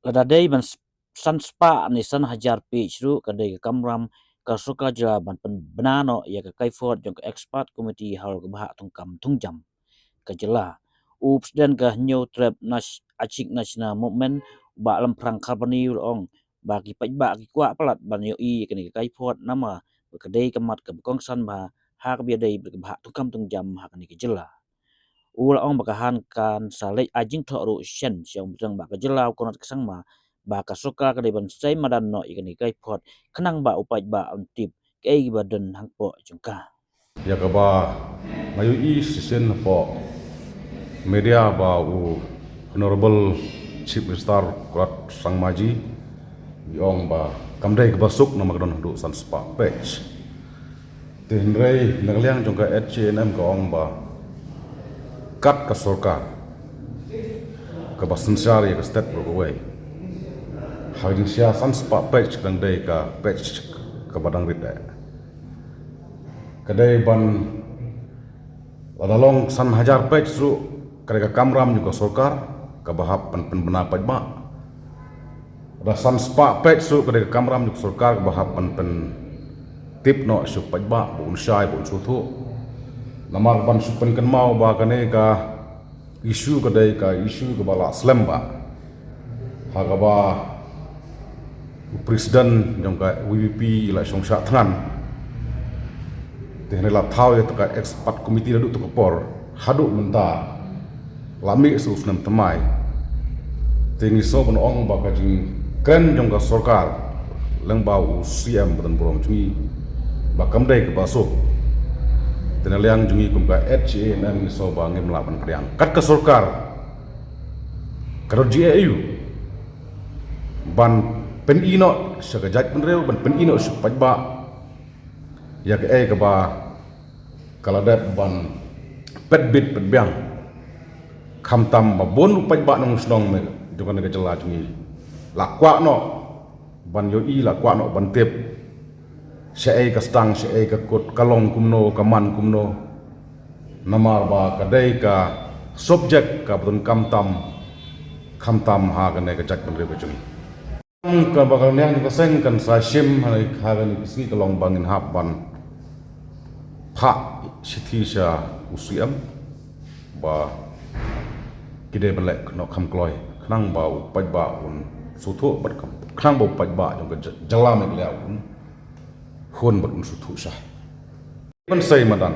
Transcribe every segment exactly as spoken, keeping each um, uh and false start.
Lada dei ban san spah ne san hajar page ruh, ka dei ka kamram ka sorkar jylla ban pynbna noh ïa ka kaiphod jong ka expert committee halor ka bhah thungkam thungjam ka jylla. U president ka Hynñiewtrep Achik National Movement, u Bah Lamphrang Kharbani, u la ong ba ki paidbah ki kwah palat ban ïohi ïa kane ka kaiphod, namar ba ka dei ka mat kaba kongsan bha ha kaba ïadei bad ka bhah thungkam thungjam ha kane ka jylla. U la ong ba ka hap kan sa leit ai jingthoh ruh shen sha u Myntri Rangbah ka jylla, u Conrad K Sangma, ba ka sorkar ka dei ban sei madan noh ïa kane ka kaiphod khnang ba u paidbah un tip kaei ba don hangpoh jong ka. Ïa kaba nga ïohi shisien hapoh media ba u Honorable Chief Minister Conrad Sangma ji i ong ba kam dei kaba suk namar ka don haduh san spah page. Te hynrei na ka liang jong ka H A N M ka ong ba kat ka sorkar kaba synshar ïa ka state baroh kawei, ha ka jingshisha san spah page ka dang dei ka page kaba dang rit eh. Ka dei ban, lada long san hajar page ruh, ka dei ka kamram jong ka sorkar kaba hap ban pynbna paidbah. Lada san spah page ruh, ka dei ka kamram jong ka sorkar kaba hap ban pyntip noh sha u paidbah ba un shai ba un sngewthuh. Namar ban shu pynkynmaw ba kane ka issue ka dei ka issue kaba la slem bha, ha kaba u president jong ka V P P i la shong shah thngan. Te hynrei la thaw ïa ka expert committee naduh tu ka por haduh mynta, la mih sa u snem thymmai. Te ngi sngew ban ong ba ka jingkren jong ka sorkar lyngba u C M ba donburom jong ngi ba kam dei kaba suk. Te na liang jong ngi kum ka H A N M ngi sngew ba ngim lah ban pdiang. Kat ka sorkar ka don jingeh aïu ban pyni noh sha ka jaitbynriew, ban pyni noh sha u paidbah ïa kaei kaba ka la dep ban pet bit pet biang. Khamtam ba bun u paidbah nongshong shnong jong kane ka jylla jong ngi la kwah noh ban ïohi, la kwah noh ban tip shaei ka sdang, shaei ka kut, ka long kumno, ka man kumno. Namar ba ka dei ka subject kaba donkam tam, khamtam ha kane ka jaitbynriew ka jong ngi. Kaba ka liang ka seng kan sa shim ha kane ka sngi ka long ba ngin hap ban phah shithi sha u C M ba ki dei ban leh noh kham kloi khnang ba u paidbah un sngewthuh bad khnang ba u paidbah jong ka jylla Meghalaya un hun bad un sngewthuh shai. Ban sei madan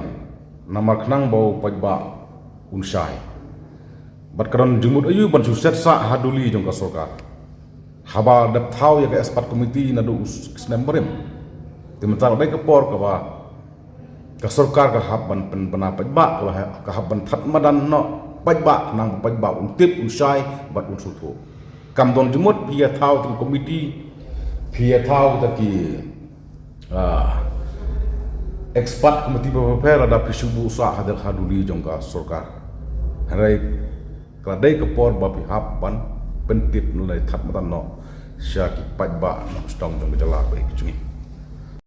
namar khnang ba u paidbah un shai. Bad ka don jingmut aïu ban shu set sah ha duli jong ka sorkar haba dep thaw ïa ka expert committee naduh u snem barim? Te mynta la dei ka por kaba ka sorkar ka hap ban pynbna paidbah, ka hap ban thad madan noh paidbah khnang ba paidbah un tip, un shai bad un sngewthuh. Kam don jingmut phi ïa thaw ïa ki committee, phi ïa thaw ïa ki expert committee ba pher lada phi shu buh sah ha duli jong ka sorkar. Hynrei ka la dei ka por ba phi hap ban pyntip ne thad madan noh sha ki paidbah nongshong shnong jong ka jylla ba ïeit ka jong ngi.